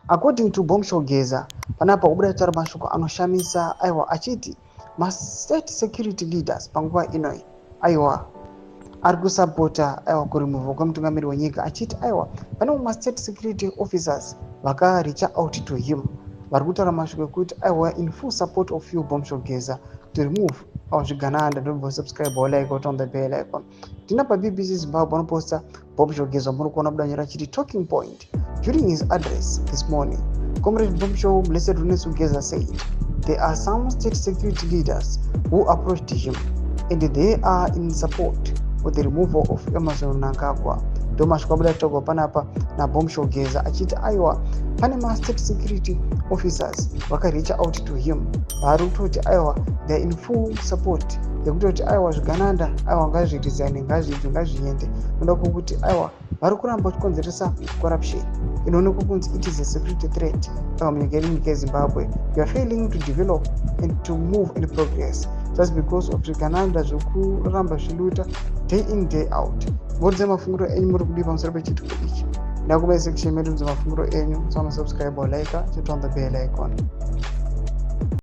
According to Bombshell Geza, panapa ubuda taura mashoko anoshamisa, aiwa, achiti mastate security leaders panguva inoi, aiwa, ari kusapota, aiwa, kuremuvha kwemutungamiri wenyika, achiti, aiwa, pane mastate security officers vakareacha out to him, vari kutaura mashoko ekuti, aiwa, in full support of you, Bombshell Geza, to remove our zvigananda. Ndobva subscribe, like, on the bell icon. Tina paBBC Zimbabwe vanoposta Bombshell Geza, muri kuona budanyora achiti, "Talking point: During his address this morning, Comrade Bombshell Blessed Runesu Geza said there are some state security leaders who approached him and they are in support for the removal of Emmerson Mnangagwa." Ndo mashoko abuda kutaurwa panapa naBombshell Geza, achiti, aiwa, pane mastate security officers vakareacha out to him, vari kutoti, aiwa, they are in full support yekutoti, aiwa, zvigananda, aiwa, ngazviresign, ngazvibve, ngazviende, noda kwokuti, aiwa, vari kuramba vachikonzeresa corruption inoonekwa kunzi it is a security threat, aiwa, munyika yedu, nyika yeZimbabwe. You are failing to develop and to move and progress just because of zvigananda zvekuramba zvichiloota day in, day out. Muudze mafungiro enyu, muri kudii pamusoro pechiitiko ichi? Ndakubai section medu, mafungiro enyu. Sanosubscribe, like, turn on the bell icon.